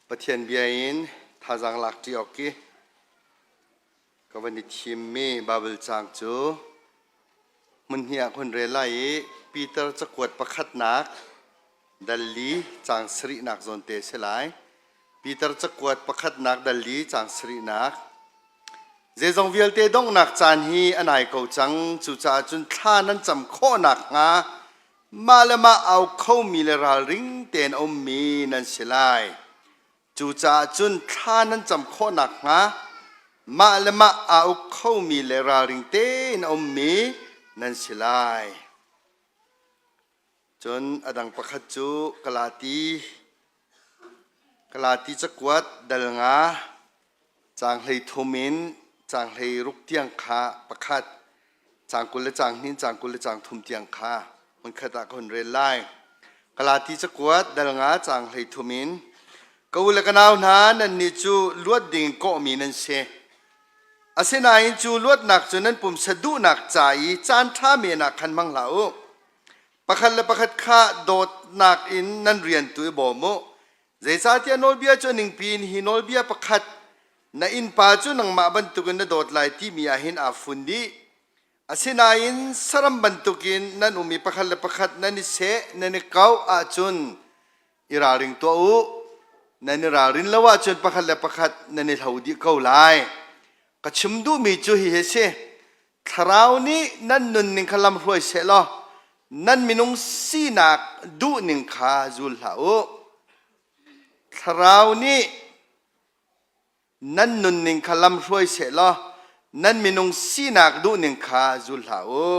Pathian bia in thazaang lak ṭi awk i ka van i thimmi Baibal caang cu hmun hnih ah hun rel lai i Peter cakuat pakhatnak dal li caang sarihnak zawnte a si lai. Peter cakuat pakhatnak dal li caang sarihnak. Zeizong vialte donghnak caan hi a nai ko cang. Cucaah cun thla nan cam khawh nakhnga mah le mah au khomi le ralring tein a ummi nan si lai. Cucaah cun thla nan cam khawh nakhnga mah le mah aa uk khomi le ralring tein a ummi nan si lai. Cun a dang pakhat cu Galati Galati cakuat dal nga caang 13 in caang 16 tiang kha pakhat, caang 20 le caang hnih, caang 20 le caang thum tiang kha hmunkhat ah ka hun rel lai. Galati cakuat dal nga caang 13 in ka u le ka nau hna nannih cu luat ding kawhmi nan si. Asinain cu luatnak cu nan pumsa duhnak ca i caan ṭha men ah khan hmang hlah u. Pakhat le pakhat kha dawtnak in nan rian tu i bawm u. Zeicahtiah nawlbia cu a ningpi in hi nawlbia pakhat na innpa cu nangmah bantukin na dawt lai timi ah hin aa fun dih. Asinain saram bantukin nan um i pakhat le pakhat nan i seh, nan i kauh ahcun i ralring tuah u. Nan i ralrin lo ahcun pakhat le pakhat nan i hlo dih ko lai. Ka chim duhmi cu hihi a si. Thlarau nih nan nunning kha lamhruai seh law nan minung sinak duhning kha zul hlah u. Thlarau nih nan nunning kha lamhruai seh law nan minung sinak duhning kha zul hlah u.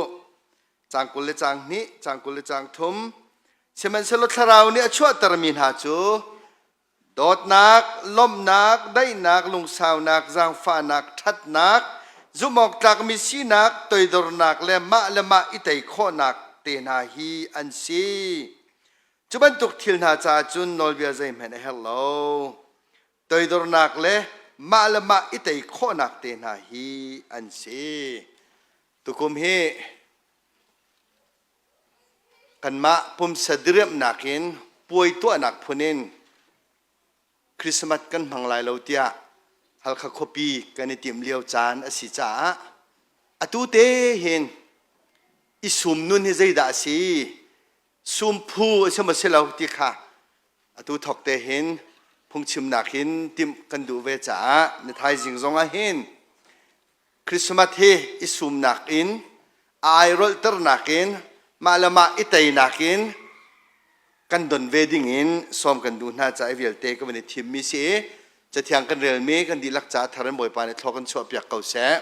Caang 20 le caang hnih, caang 20 le caang thum. Sihmanhsehlaw Thlarau nih a chuahtermi hna cu dawtnak, lawmhnak, daihnak, lungsaunak, zaangfahnak, ṭhatnak, zumhawktlakmi sinak, toidornak le mah le mah i tei khawhnak te hna hi an si. Cu bantuk thil hna caah cun nawlbia zeihmanh a herh lo. Toidornak le mah le mah i tei khawhnak te hna hi an si. Tukum hi kanmah pumsa diriamhnak in puai tuahnak phun in Christmas kan hmang lai lo tiah Halkha khuapi kan i timh lio caan a si caah atu te hin i sum nun hi zeidah a si sum phu a si maw si lo ti kha atu thawk te hin phungchimnak hin timh kan duh ve caah na thaizing zong ah hin Christmas hi i sumnak in airolhternak in mah le mah i teinak in kan don ve ding in sawm kan duh hna ca i vialte ka van i thimmi si i cathiang kan relmi kan dihlak caah thar in Bawipa nih thlaw kan chuahpiak ko seh.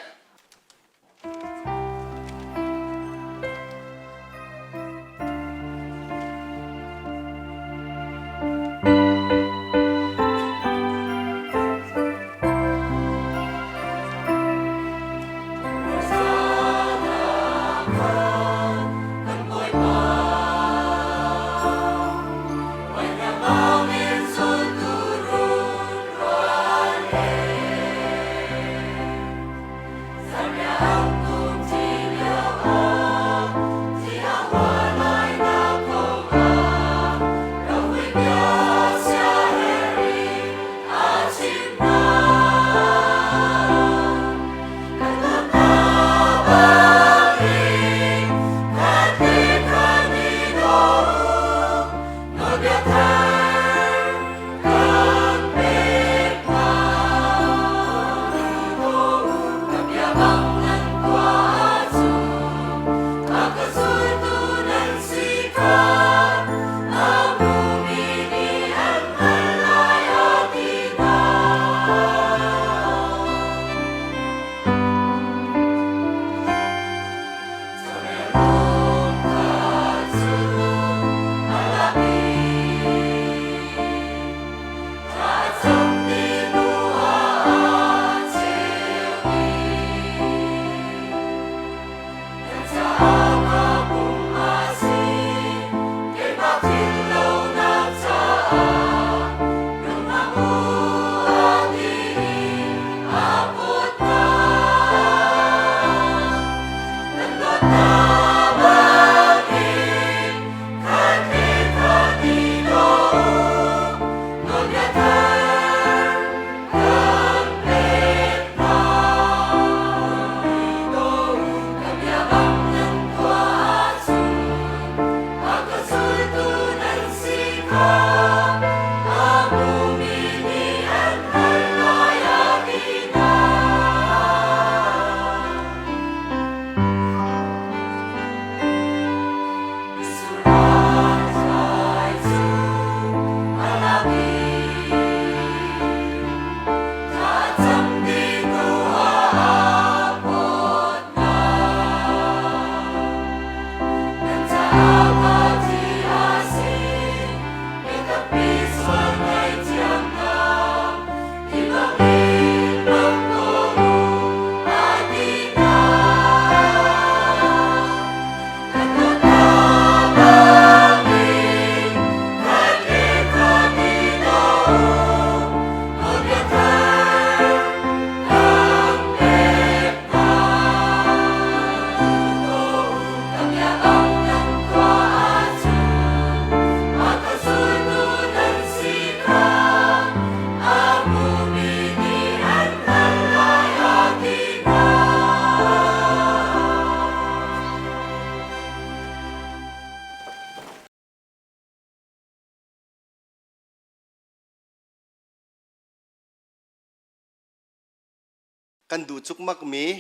Kan duh cukmakmi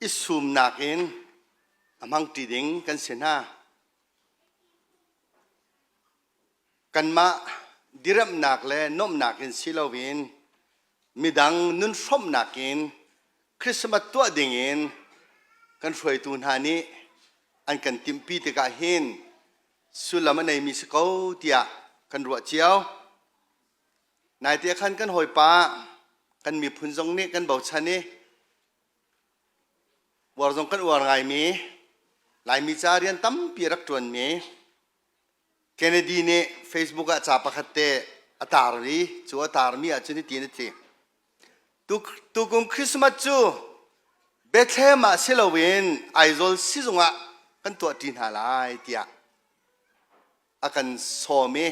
i sumnak in a hmangṭi ding kan si hna. Kanmah diremhnak le nuamhnak in si loin midang nun hrawmhnak in Christmas tuah dingin kan hruaitu hna nih an kan timhpi tikah hin sullam a neimi si ko tiah kan ruah cio. Naite khan kan hawipa kan miphun zong nih kan bochan i uar zong kan uar ngaimi Laimi ca rian tampi a rak ṭuanmi Kennedy nih Facebook ah ca pakhat te a tar i cu a tarmi ahcun hitin a ti. Tukum Christmas cu Bethlehem ah si loin Aizawl sizung ah kan tuahṭi hna lai tiah a kan sawm i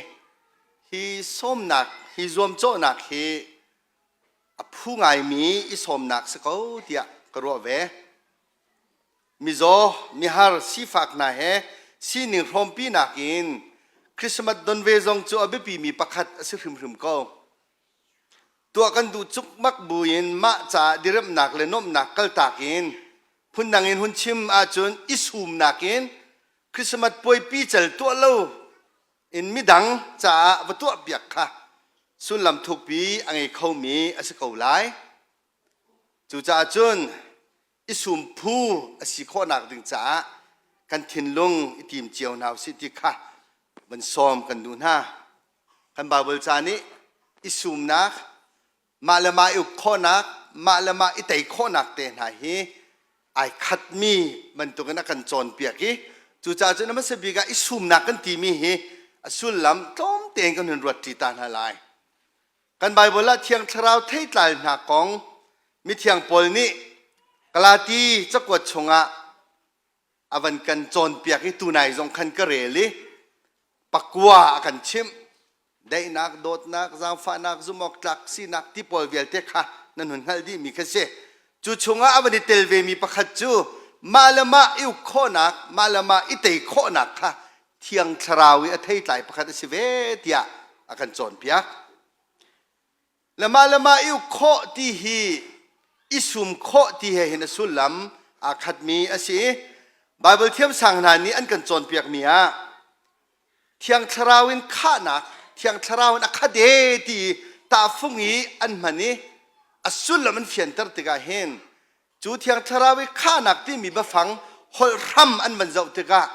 hi sawmnak hi zuamcawhnak hi a phu ngaimi i sawmnak si ko tiah ka ruah ve. Mizaw, mihar, sifak hna he sining hrawmpinak in Christmas don ve zong cu a biapimi pakhat a si hrimhrim ko. Tuah kan duh cukmak buin mah caah diremhnak le nuamhnak kaltak in phundang in hun chim ahcun i sumnak in Christmas puaipi cal tuah lo in midang caah va tuahpiak kha sullam thukpi a ngei khomi a si ko lai. Cucaah cun i sum phu a si khawhnak ding caah kan thinlung i tim cio hna usih ti kha van sawm kan duh hna. Kan Baibal ca nih i sumnak, mah le mah i uk khawhnak, mah le mah i tei khawhnak te hna hi ai khatmi bantukin a kan cawnpiak i cucaah cun a hmasa bik ah i sumnak kan timi hi a sullam tlawm tein kan hun ruat ṭi ta hna lai. Kan Baibal ah Thiang Thlarau theitlai hna kong mithiang Paul nih Galati cakuat chungah a van kan cawnpiak i tunai zong khan ka rel i pakua a kan chimh. Daihnak, dawtnak, zaangfahnak, zumhawktlak sinak ti pawl vialte kha nan hun hngalh dihmi kha si. Cu chungah a van i tel vemi pakhat cu mah le mah i uk khawhnak, mah le mah i tei khawhnak kha Thiang Thlarau i a theitlai pakhat a si ve tiah a kan cawnpiak. Le mah le mah i uk khawh ti hi i sum khawh ti he hin a sullam aa khatmi a si. Baibal thiamsang hna nih an kan cawnpiakmi ah Thiang Thlarau in khahnak, Thiang Thlarau in a khat e ti tahfung i an hman i a sullam an fianter tikah hin cu Thiang Thlarau i khahnak timi biafang holh hram an van zoh tikah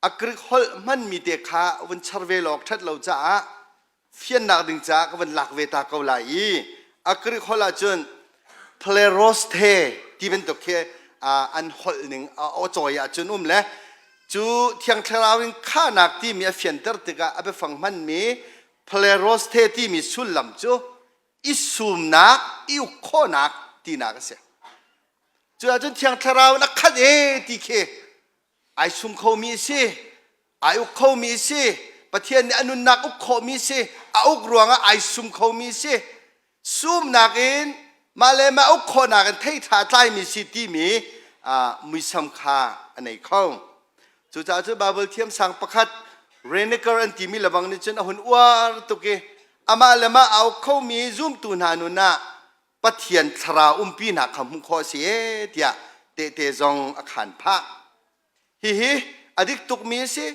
a Greek holh hmanmi te kha vun char ve lawk ṭhat lo caah fiannak ding caah ka van lak ve ta ko lai i a Greek holh ahcun pleros the ti bantuk khi an holh ning a aw ahcun um le cu Thiang Thlarau in khahnak timi a fianter tikah a biafang hmanmi pleros the timi sullam cu i sumnak i uk khawhnak tinak a si. Cu ahcun Thiang Thlarau in a khat e ti khi ai sum khomi a si ai uk khomi a si Pathian nih a nunnak uk khawhmi a si a uk ruangah ai sum khomi a si sumnak in mah le mah uk khawhnak in thei ṭha tlaimi si timi muisam kha a nei kho cucaah cu Bible thiamsang pakhat Reniker an timi lebang nih cun a hun uar tuk i amah le mah a uk khomi zumtu hna nun ah Pathian thlarau umpinak kha hmuh khawh a si ee tiah tehte zong a khan phah. Hihi a dik tukmi a si.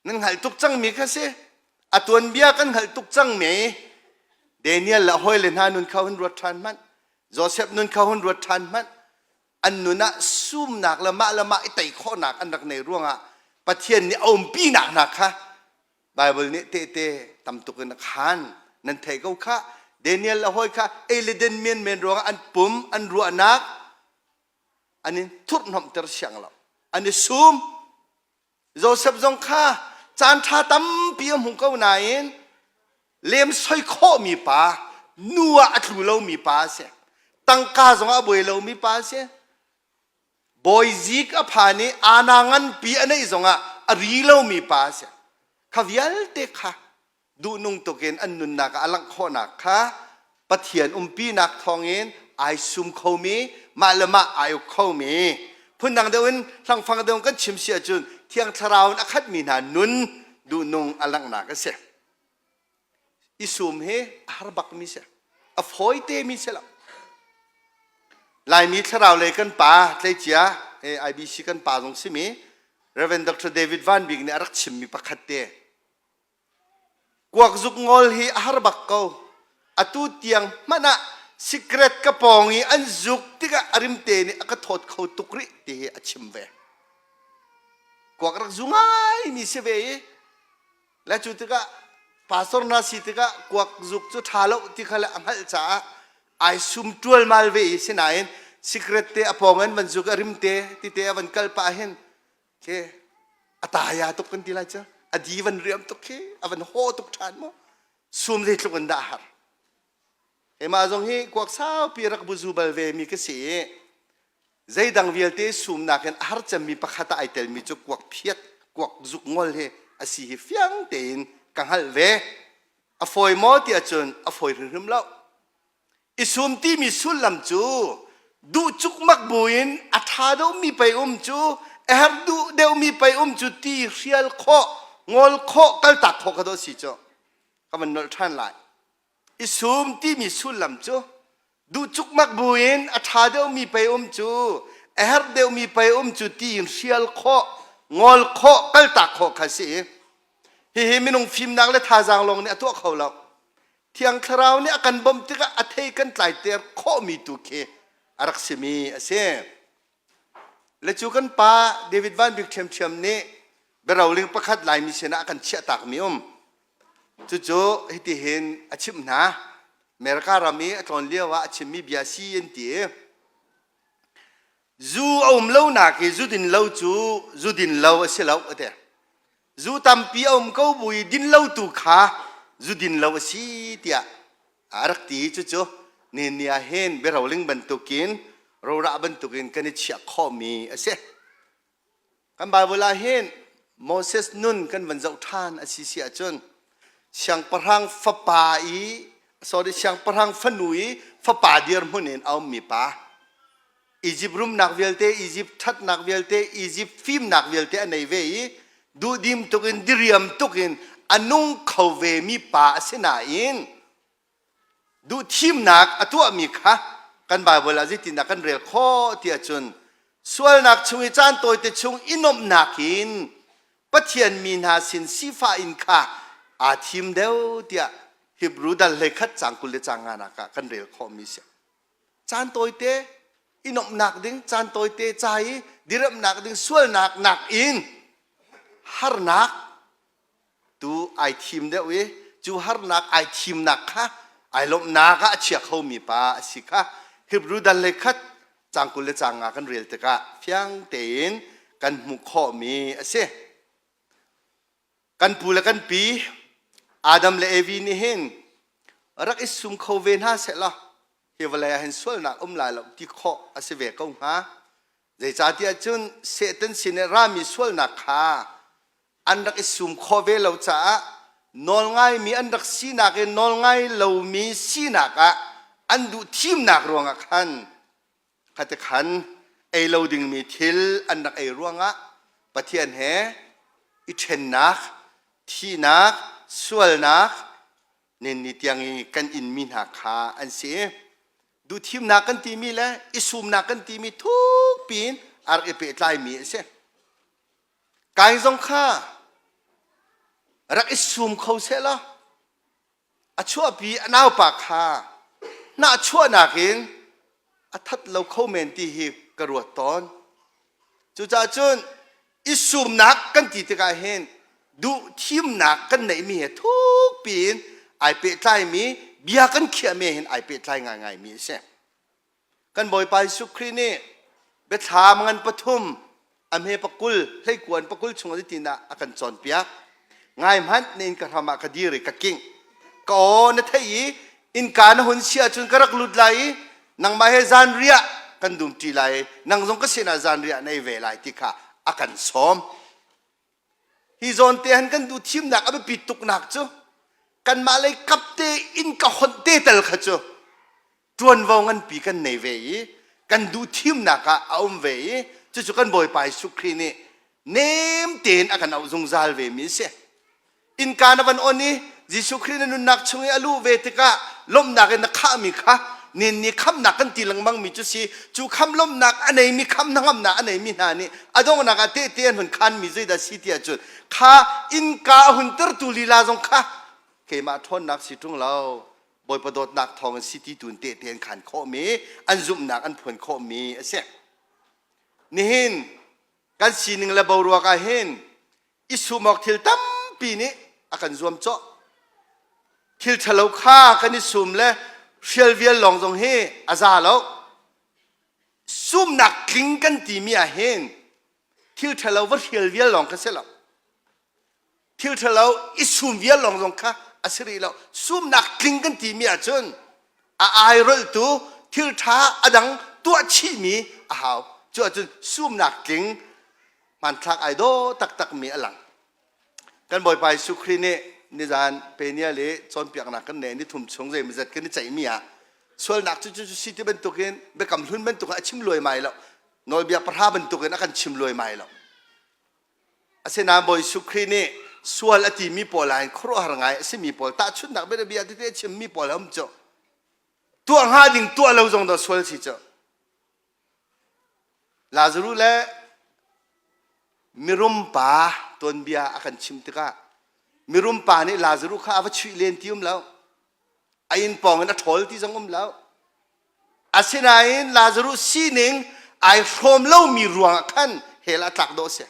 Nan hngalh tuk cangmi kha si. A tuanbia kan hngalh tuk cangmi Daniel le hawile hna nun kha hun ruat ṭhan hmanh. Joseph nun kha hun ruat ṭhan hmanh. An nun ah sumnak le mah le mah i tei khawhnak an rak nei ruangah Pathian nih a umpinak hna kha Baibal nih tehte tam tuk in a khan. Nan theih ko khah. Daniel le hawi kha ei le den menmen ruangah an pum, an ruahnak an in thurhhnawmhter siang lo. An i sum. Joseph zong kha caan ṭha tampi a hmu ko nain lem soi khawhmi pa, nu ah a tlu lomi pa a si. Tangka zong ah a buai lomi pa a si. Bawi zik a phan i ana nganpi a neih zongah a ri lomi pa a si. Kha vialte kha duhnung tukin an nunnak ah a langh khawhnak kha Pathian umpinak thawngin ai sum khomi, mah le mah ai uk khomi, phundang deuh in hlangfang deuh in kan chim si ahcun Thiang Thlarau in a khatmi hna nun duhnung a langhnak a si. I sum hi a har bakmi si. A fawi temi si lo. Laimi thlarau lei kan pa tleicia IBC kan pa zong simi Reverend Dr. David Van Bik nih a rak chimmi pakhat te. Kuak zuk ngol hi a har bak ko. Atu tiang hmanh ah cigarette ka pawng i an zuk tikah a rimte nih a ka thawt kho tuk rih ti hi a chim ve. Kuak rak zu ngaimi si ve i Le cu tikah pastor hna si tikah kuak zuk cu ṭha lo ti kha le a hngalh caah ai sum ṭualmal ve i sinain cigarette te a pawng in van zuk a rim te tite a van kal pah hin khi a taya tuk kan ti lai cu a di van riam tuk khi a van haw tuk ṭhan mu sum zeitluk in dah har Keimah zong hi kuak saupi rak buzu bal ve mi ka si i zeidang vialte sumnak in a har cemmi pakhat ah ai telmi cu kuak phiat kuak zuk ngol hi a si hi fiang tein ka hngalh ve. A fawi maw ti ahcun a fawi hrimhrim lo. I sum timi sullam cu duh cukmak buin a ṭha deuhmi pei um cu a herh duh deuhmi pei um cu ti hrial khawh ngol khawh kaltak khawh kha dawh si cu ka van nolh ṭhan lai. I sum timi sullam cu duh cukmak buin a ṭha deuhmi pei um cu a herh deuhmi pei um cu tiin hrial khawh ngol khawh kaltak khawh kha si. Hihi minung fimnak le thazaang lawng nih a tuah kho lo. Thiang Thlarau nih a kan bawmh tikah a thei kan tlaiter khawhmi tu khi a rak simi a si. Le cu kan pa David Van Bik ṭhiamṭhiam nih biaroling pakhat Laimi sinah a kan chiahtakmi um. Cucu hitihin a chimh hna. America ram i a tlawn lio ah a chimmi bia si an ti. Zu a um lonak hi zu din lo cu zu din lo a si lo a ti. Zu tampi a um ko bu i din lo tu kha zu din lo a si tiah a rak ti. Cucu nihin ni ah hin biaroling bantukin rorah bantukin kan i chiah khawhmi a si. Kan Bible ah hin Moses nun kan van zoh ṭhan a si si ahcun siangpahrang fapa i sorry siangpahrang fanu i fapa dirhmun in a ummi pa Egypt rumnak vialte Egypt ṭhatnak vialte Egypt fimnak vialte a nei ve i duhdim tuk in diriam tuk in a nung kho ve mi pa a si nain Duhthimnak a tuahmi kha kan Baibal ah zeitindah kan rel khawh ti ahcun sualnak chung i caan tawite chung i nuamhnak in Pathian mi hna sin sifah in kha aa thim deuh tiah Hebrew dal 11 caang 20 le caang nganak ah kan rel khawhmi si. Caan tawite i nuamhnak ding, caan tawite ca i diremnak ding sualnak nakin harnak tu ai thim deuh i cu harnak ai thimnak kha ai lawmhnak ah a chia khomi pa a si kha Hebrew dal le khat caang 20 le caang nga kan rel tikah fiang tein kan hmuh khawhmi a si. Kan pu le kan pi Adam le Evi nih hin rak i sum kho ve hna sehla hi vawlei ah hin sualnak um lai lo ti khawh a si ve ko hnga. Zeicahtiah cun Satan sin i rami sualnak kha an rak i sum khawh ve lo caah nawlngaimi an rak sinak in nawlngai lomi sinak ah an duh thimnak ruangah khan khati khan ei lo dingmi thil an rak ei ruangah Pathian he i ṭhennak, thihnak, sualnak nin ni tiang i kan inmi hna kha an si. Duhthimnak kan timi le i sumnak kan timi thukpi in a rak i pehtlaimi a si. Kain zong kha rak i sum kho sehla a chuahpi a naupa kha hnahchuahnak in a that lo kho men ti hi ka ruat tawn. Cucaah cun i sumnak kan ti tikah hin duh thimnak kan neihmi he thukpi in ai pehtlaimi bia kan khiahmi hin ai pehtlai ngaingaimi a si. Kan Bawipa Jesuh Khrih nih biathlam ngan pathum a hme pakul hleikuan pakul chung zeitin dah a kan cawnpiak. Ngai hmanh na inn ka hram ah ka dir i ka kingh. Ka aw na theih i innka na hun si ahcun ka rak lut lai i nangmah he zanriah kan dumṭi lai i nang zong ka sinah zanriah na ei ve lai ti kha a kan sawm. Hi zawn te han kan duh thimnak a biapit tuknak cu kanmah lei kap te in ka honh te tal kha cu ṭuanvo nganpi kan nei ve i kan duh thimnak ah a um ve i cucu kan Bawipa Jesuh Khrih nih nem tein a kan auh zungzal ve mi a si. Innka na van on i Jesuh Khrih na nunnak chung i a luh ve tikah lawmhnak in na khahmi kha Nin nih khamnak kan ti lengmang mi cu si. Cu kham lawmhnak a neimi kham hnangamnak a neimi hna nih a donghnak ah tehte an hun khan mi zeidah si ti ahcun kha innka a hun tertu lila zong kha keimah ṭhawnnak si ṭung lo Bawipa dawtnak thawng in si ti tu in tehte an khan khawhmi an zumhnak an phuan khawhmi a si. Nihin kan sining le boruak ah hin i sum awk thil tampi nih a kan zuamcawh. Thil ṭhalo kha kan i sum le hrial vial lawng zong hi a za lo. Sumnak tling kan timi ah hin thil ṭhalo va hrial vial lawng kha si lo. Thil ṭhalo i sum vial lawng zong kha a si rih lo. Sumnak tling kan timi ahcun a airolhtu thil ṭha a dang tuah chihmi a hau. Cu ahcun sumnak tling hmanthlak ai dawh taktakmi a lang. Kan Bawipa Jesuh Khrih nih nizan Peniel i cawnpiaknak kan neih ni thum chung zeimawzat kan i ceihmi ah sualnak cu cu si ti bantukin biakam hlun bantukin a chim luaimai lo. Nawlbia pahra bantukin a kan chim luaimai lo. Asinain Bawi Jesuh Khrih nih sual a timi pawl ah hin khuaruahhar ngai a simi pawl tahchunhnak bianabia tete a chimmi pawl a um cu. Tuah hnga ding tuah lo zong dah sual si cu. Lazaruh le mirum pa tuanbia a kan chim tikah mirum pa nih Lazaruh kha a va chuih len ti um lo. A inn pawng in a ṭhawl ti zong um lo. Asinain Lazaruh sining ai hrawm lomi ruangah khan hell ah tlak dawh a si.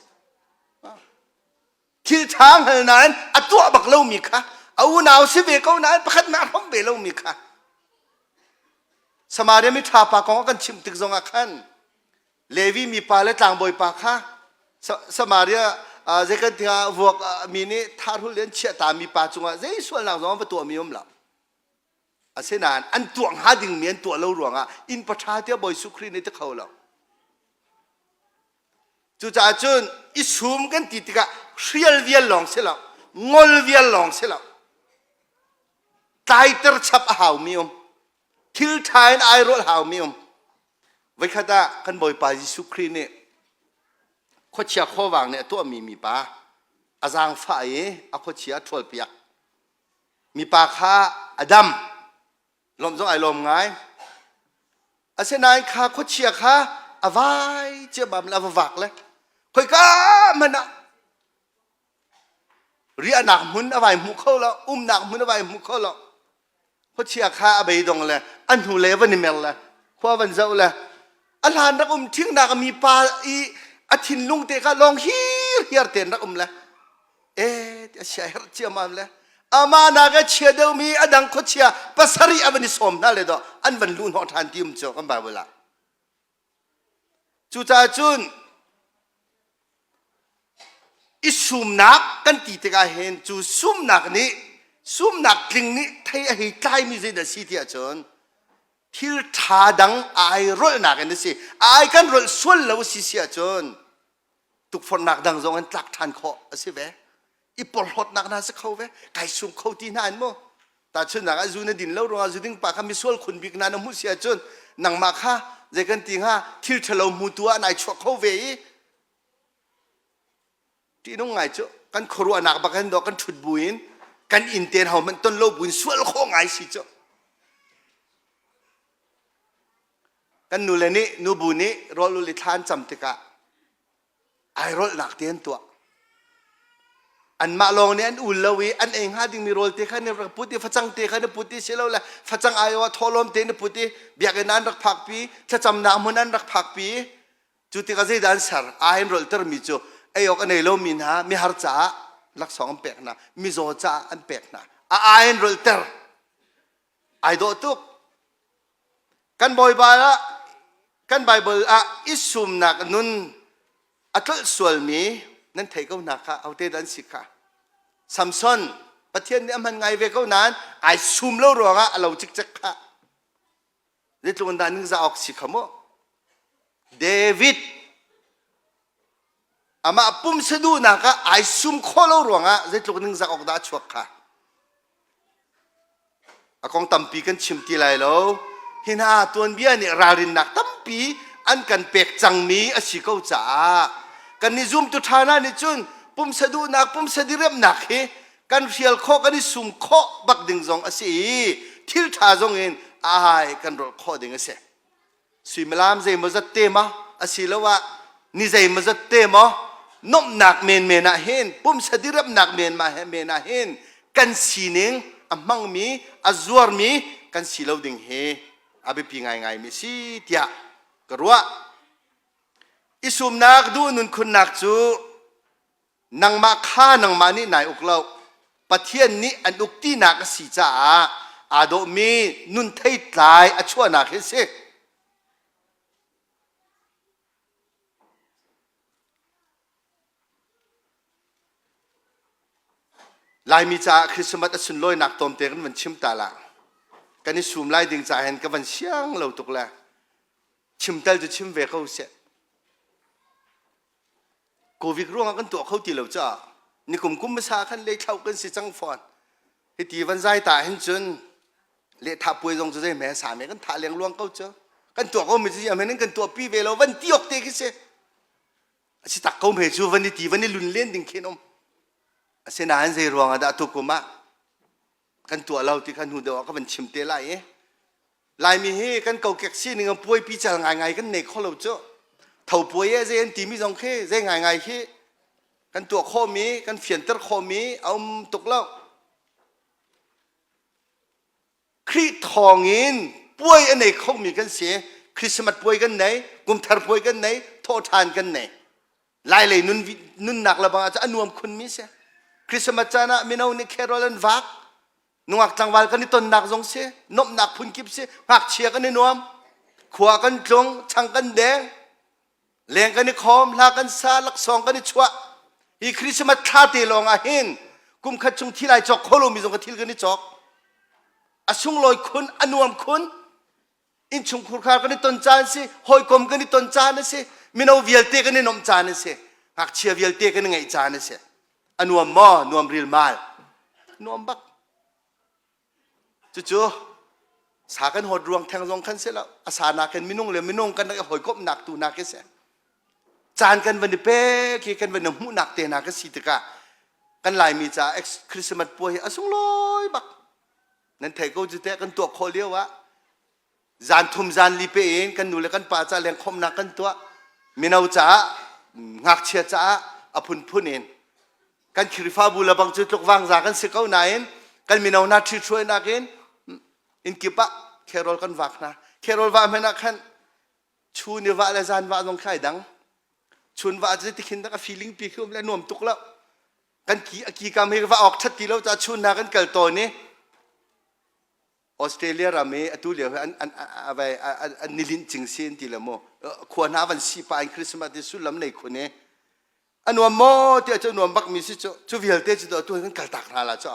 Thil ṭha hngal nain a tuah bak lomi kha a unau si ve ko nain pakhat hmanh a hrawm ve lomi kha Samaria mi ṭha pa kong a kan chimh tik zongah khan Levi mipa le tlangbawi pa kha Samaria zei kan tiah vuak mi nih thahrul in chiah ta mi pa cungah zei sualnak zong va tuah mi um lo. Asinain an tuah hnga dingmi an tuah lo ruangah inn paṭha tiah Bawi Jesuh Khrih nih ti kho lo. Cucaah cun i sum kan ti tikah hrial vial lawng si lo, ngol vial lawng si lo. Tlaiter chap a haumi um. Thil ṭha in airolh haumi um. Voikhat ah kan Bawipa Jesuh Khrih nih khuachia khuavang nih a tuahmi mipa a zaangfah i a khuachia a ṭhawlpiak. Mipa kha a dam. Lawmh zong ai lawm ngai. Asinain kha khuachia kha a vai ciammam le a va vak le khoika hmanh ah riahnak hmun a vai hmu kho lo, umnak hmun a vai hmu kho lo. Khuachia kha a beidong le a hnulei van i mer le khua van zoh le a hlan rak um ṭhingnak a mipa i a thinlung te kha lawng hirhiar tein rak um le e a chia herh ciammam le amah nak a chia deuhmi a dang khuachia pasarih a van i sawm hna le dawh an van luh hnawh ṭhan ti um cu kan Bible ah. Cucaah cun i sumnak kan ti tikah hin cu sumnak nih sumnak tling nih thei a hei tlaimi zeidah si ti ahcun thil ṭha dang ai rolhnak in a si. Ai kan rolh sual lo si si ahcun tukforhnak dang zong in tlak ṭhan khawh a si ve i porhlawtnak hna si kho ve kai sum kho ti hna in mu tahchunhnak ah zu na din lo ruangah zu ding pa kha misual khun bik hna na hmuh si ahcun nangmah kha zei kan ti hnga thil ṭhalo hmutu ah nai chuak kho ve i ṭihnung ngai cu kan khuaruahnak bak hin dawh kan ṭhut buin kan inn ten ho hmanh ton lo buin sual khawh ngai si cu Kan nule nih nubu nih rawl ul i thla an cam tikah airolhnak te an tuah. Anmah lawng nih an ul lo i an ei hnga dingmi rawl te kha an rak put i facang te kha an put i silole facang aiawh ah thawhlawm te an put i biakinn ah an rak phakpi, thlacamnak hmun an rak phakpi. Cu tikah zeidah an ser? Ai an rolhtermi cu ei awk a nei lomi hna mihar caah laksawng an pek hna, mizaw caah an pek hna. A ai an rolhter. Ai dawh tuk. Kan Bawipa ah kan Bible ah i sumnak nun a tlolh sualmi nan thei ko hna kha ahote dah an si kha. Samson Pathian nih a hman ngai ve ko nain ai sum lo ruangah a lo cikcek kha. Zeitluk in dah ningzah awk si kha mu. David amah pumsa duhnak ah ai sum khawh lo ruangah zeitluk ningzak awk dah a chuak kha. A kong tampi kan chim ti lai lo. Hi hna tuanbia nih ralrinnak tampi an kan pek cangmi a si ko caah kan i zumtu ṭha hna nih cun pumsa duhnak, pumsa diriamnak hi kan hrial khawh, kan i sum khawh bak ding zong a si i thil ṭha zong in ai kan rolh khawh ding a si. Suimilam zeimawzat te ma asiloah ni zeimawzat te maw nuamhnak menmen ah hin pumsa diremnak men ma he men ah hin kan sining a hmangmi a zuarmi kan si lo ding hi a biapi ngaingai mi si tiah ka ruah. I sumnak duh nun khunnak cu nangmah kha nangmah nih nai uk lo Pathian nih an uk tinak a si caah aa dawhmi nun theitlai a chuahnak hi si. Laimi caah Christmas a sunlawinak tlawmte kan van chim ta la. Kan i sum lai ding caah hin ka van siang lo tuk le chim tal cu chim ve ko seh. Covid ruangah kan tuah kho ti lo caah nikum kum hmasa khan leithlo kan si cang fawn. Hiti van zai ta hin cun lehthah puai zong cu zei hme sa me kan thah leng luang ko cu. Kan tuah ko mi cu ziah men kan tuah pi ve lo van ti ok te khi si. A si tak ko hme cu van i ti van i lun len ding khin um. Asinain zei ruangah dah tukum ah kan tuah lo ti kha hnu deuh ah ka van chim te lai i Laimi hi kan kokek sining ah puaipi cal ngaingai kan nei kho lo cu. Tho puai e zei an timi zong khi zei ngaingai khi kan tuah khawhmi kan fianter khawhmi a um tuk lo. Khrih thawngin puai a nei khomi kan si. Christmas puai kan nei, kumthar puai kan nei, thawhṭhan kan nei. Lailei nun nunnak le bang ah a nuam khunmi si. Christmas caan ah mino nih carol an vak, nungak tlangval kan i tonnak zong si nuamhnak phunkip si ngakchia kan i nuam khua kan tlung chang kan deng leng kan i khawm hla kan sa laksawng kan i chuah hi Christmas thla te lawng ah hin kum khat chung thil ai cawk kho lomi zong ka thil kan i cawk a sunglawi khun a nuam khun innchungkhur kha kan i ton caan si hawikom kan i ton caan a si mino vialte kan i nuamh caan a si ngakchia vialte kan i ngeih caan a si a nuam maw nuam rilmal nuam bak cucu sa kan hawt ruang theng zong khan si lo a sa nakin minung le minung kan rak i hawikomhnak tu nak hi si caan kan van i pek hi kan van i hmuhnak te hna ka si tikah kan Laimi caah Christmas puai hi a sunglawi bak nan theih ko cu teh kan tuah khawh lio ah zan thum zan li pe in kan nu le kan pa ca lengkhawmnak kan tuah mino caah ngakchia caah a phunphun in kan Khrihfabu le bang cu tluk vangza kan si ko nain kan mino hna ṭhithruainak in inn kip ah carol kan vak hna carol va hmanh ah khan chun i vah le zan vah zong khai dang chun vah cu tikhin dak a feeling pi khi um le nuam tuk lo kan ki a ki kam hi va awk that ti lo ca chun hna kan kal tawn i Australia ram i atu lio hi an an an an nilinh cing si an ti le mu khua hna van si pa in Christmas ti sullam nei khun i a nuam maw ti cu nuam bak mi si cu cu vialte cu atu kan kal tak hna la cu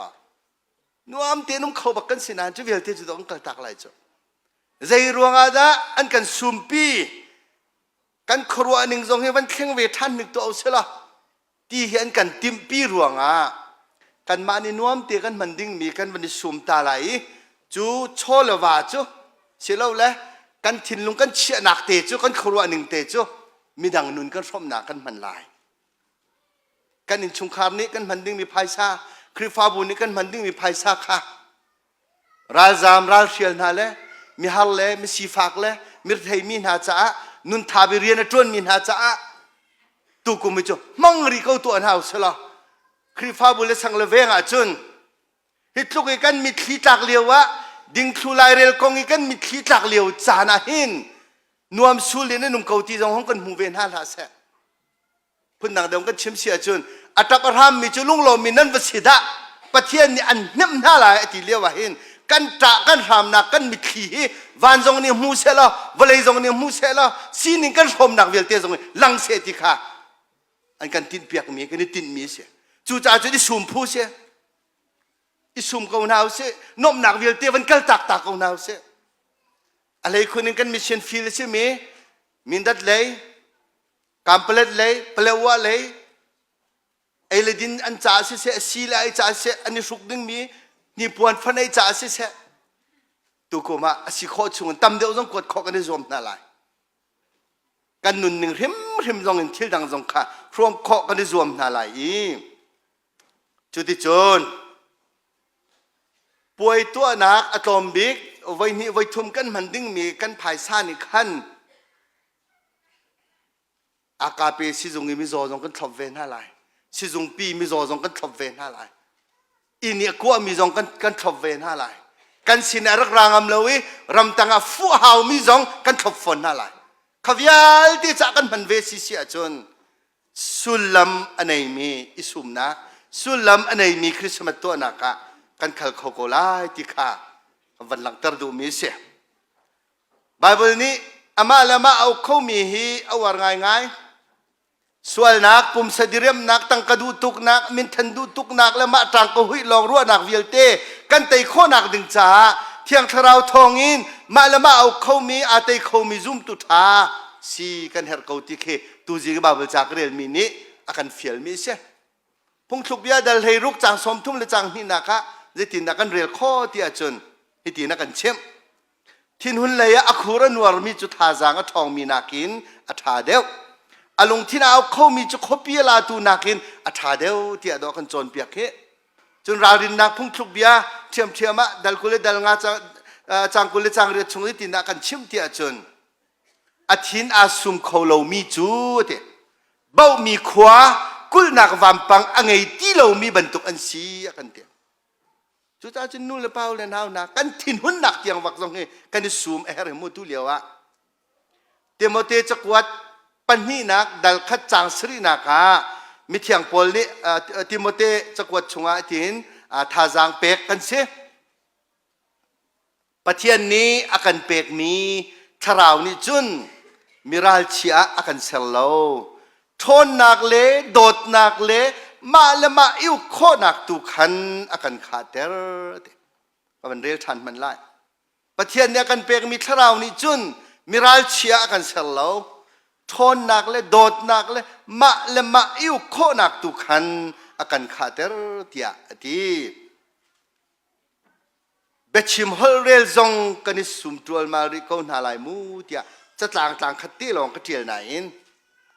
nuam te num kho bak kan si nain cu vialte cu kan kal tak lai cu zei ruangah dah an kan sumpi kan khuaruah ning zong hi van thleng ve ṭhan hnik tuah usila ti hi an kan timhpi ruangah kanmah nih nuam te kan hman dingmi kan van i sum ta lai i cu chaw le va cu silole kan thinlung kan chiahnak te cu kan khuaruah ning te cu midang nun kan hrawmnak kan hman lai kan innchungkhar nih kan hman dingmi phaisa Khrihfabu nih kan hman dingmi phaisa kha Ralzaam ralhrial hna le mihar le misifak le mirethei hna caah nuntha bi rian a ṭuanmi hna caah tukum hi cu hmang rih ko tuah hna usih law Khrihfabu le sang le veng ah cun hi tluk i kan mitthli tlak lio ah dingthlu lairel kong i kan mitthli tlak lio caan ah hin nuam sul in an um ko ti zong hong kan hmu ve hna hlah seh. Phundang deuh kan chim si ahcun a ṭap a hrammi cu lunglawmmi nan va si dah Pathian nih an hnemh hna lai a ti lio ah hin kan ṭah kan hramnak kan mitthli hi van zong nih hmu seh law vawlei zong nih hmu seh law sining kan hrawmnak vialte zong lang seh ti kha an kan tinhpiakmi kan i tinhmi a si cucaah cun i sum phu si i sum ko hna usih nuamhnak vialte van kal tak ta ko hna usih a hleikhun in kan mission field a simi Mindat lei Kampalet lei, Palewa lei, ei le din an ca siseh, si le ai ca siseh, an i hruk dingmi hnipuan fan ei ca siseh, tukum ah a si khawh chung in tam deuh zong kuat khawh kan i zuam hna lai. Kan nunning hrimhrim zong in thil dang zong kha hrawm khawh kan i zuam hna lai i cuticun puai tuahnak a tlawm bik. voi hnih voi thum kan hman dingmi kan phaisa nih khan AKP sizung i mizaw zong kan thlop ve hna lai. Sizungpi mizaw zong kan thlop ve hna lai. Inn i a kuahmi zong kan, kan thlop ve hna lai. Kan sin ah rak ra ngam lo i ramtang ah fuh haumi zong kan thlop fawn hna lai. Kha vialte cah kan hman ve si si ahcun sullam a neimi i sumnak, sullam a neimi Christmas tuahnak ah kan khal kho ko lai ti kha kan van langhter duhmi a si. Baibal nih amah le amah a uk khomi hi a uar ngaingai. Sualnak, pumsa diriamnak, tangka duh tuknak, minthan duh tuknak le mah ṭang ka huih lawng ruahnak vialte kan tei khawhnak ding caah Thiang Thlarau thawngin mah le mah a uk khomi, aa tei khomi zumtu ṭha si kan herh ko ti khi tuzing Baibal ca ka relmi nih a kan fialmi a si. Phungthluk bia dal 16 caang 30 le caang hnihnak ah zeitindah kan rel khawh ti ahcun hitin a kan chimh. Thinhun lei ah a khur a nuarmi cu thazaang a ṭhawngmi nakin a ṭha deuh. A lungthin a auk khomi cu khuapi a latu nakin a ṭha deuh tiah dawh kan cawnpiak hi. Cun ralrinnak phungthluk bia ṭhiamṭhiam ah dal 20 le dal nga caang 20 le caang riat chung i tinah kan chimh tiah cun a thin aa sum kho lomi cu ti bohmi khua kulhnak vampang a ngei ti lomi bantuk an si a kan ti. Cucaah cun nu le pa le nau hna kan thinhunnak tiang vak zong hi kan i sum a herh mu tu lio ah. Timote cakuat pahnihnak dal khat caang sarihnak ah mithiang Paul nih Timote cakuat chungah tiin thazaang pek kan si. Pathian nih a kan pekmi thlarau nih cun miralchia ah a kan ser lo. Ṭhawnnak le dawtnak le mah le mah i uk khawhnak tu khan a kan khahter. Ka van rel ṭhan hmanh lai. Pathian nih a kan pekmi thlarau nih cun miralchia ah a kan ser lo. Ṭhawnnak le dawtnak le mah le mah i uk khawhnak tu khan a kan khahter tiah a ti. Biachim holhrel zong kan i sum ṭualmal rih ko hna lai mu tiah catlang tlang khat te lawng ka ṭial nain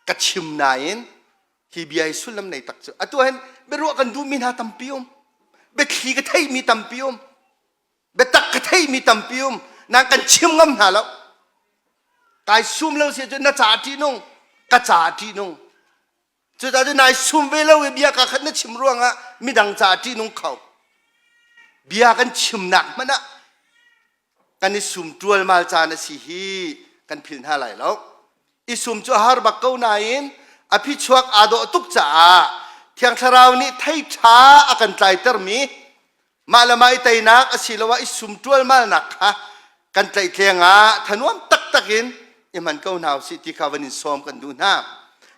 ka chim nain hi bia hi sullam nei tak cu atu hin biaruah kan duhmi hna tampi um biathli ka theimi tampi um biatak ka theimi tampi um nang kan chim ngam hna lo kai sum lo si cun na ca ṭihnung ka ca ṭihnung Cucaah cun nai sum ve lo i bia ka khat na chim ruangah midang caah ṭihnung kho. Bia kan chimnak hmanh ah kan i sum ṭualmal caan a si hi kan philh hna lai lo. I sum cu a har bak ko nain a phichuak aa dawh tuk caah Thiang Thlarau nih thei ṭha a kan tlaitermi Mah le mah i teinak asiloah i sum ṭualmalnak kha kan tlaihtleng ah thanuam taktak in i hman ko hna usih ti kha van in sawm kan duh hna.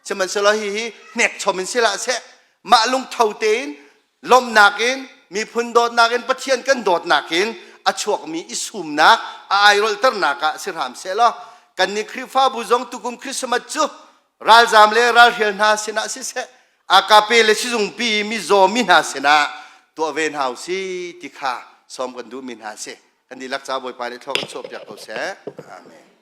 Sihmanhsehlaw hihi hnekchom in si hlah seh, mah lungtho tein lawmhnak in miphun dawtnak in Pathian kan dawtnak in a chuakmi i sumnak a airolhternak ah si hram sehlaw kannih Khrihfabu zong tukum Christmas cu ralzaam le ralhrial hna sinah siseh AKP le sizungpi mizaw mi hna sinah tuah ve hna usih ti kha sawm kan duhmi hna a si. Kan dihlak ca Bawipa nih thlua kan chuahpiak ko seh. Amen.